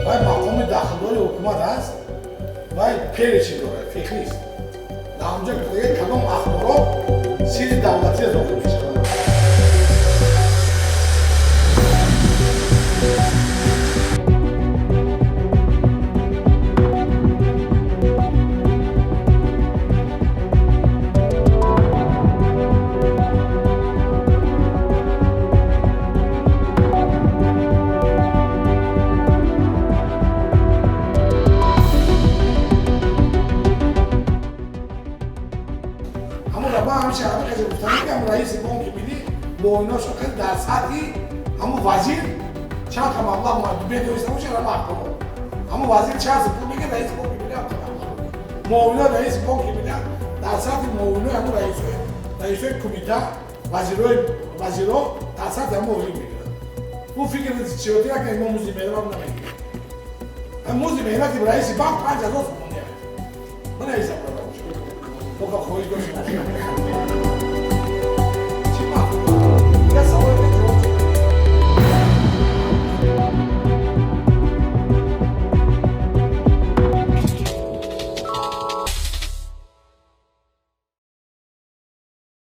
Вай мақоми дахлдори ҳукумат аст, вай перечень дорад, феҳрист. Дар ҳамҷо гуфтага, кадом ахборот сирри давлатия дохил мешавад. Ҳамон ма ҳамеша ҳама касе гуфтам, ки ҳамон раиси бонки миллӣ муоиношо кард, дар сатҳи ҳамон вазир чанд қа маблағ медониста бошад. Ҳама ахборот, ҳамон вазир чанд пул мегирад, раиси бонки миллӣ ҳам маблағ мегирад. Муовинои раиси бонки миллӣ дар сатҳи муовинои ҳамон раисои кумита, вазирои, вазиро дар сатҳи ҳамон ойлик мегирад. Ӯ фикр чиёти накунед, мо музди меҳнат намегирем. Музди меҳнати раиси банк 5000 сомонӣ аст. Бинависам, бока хоҳиш дошта.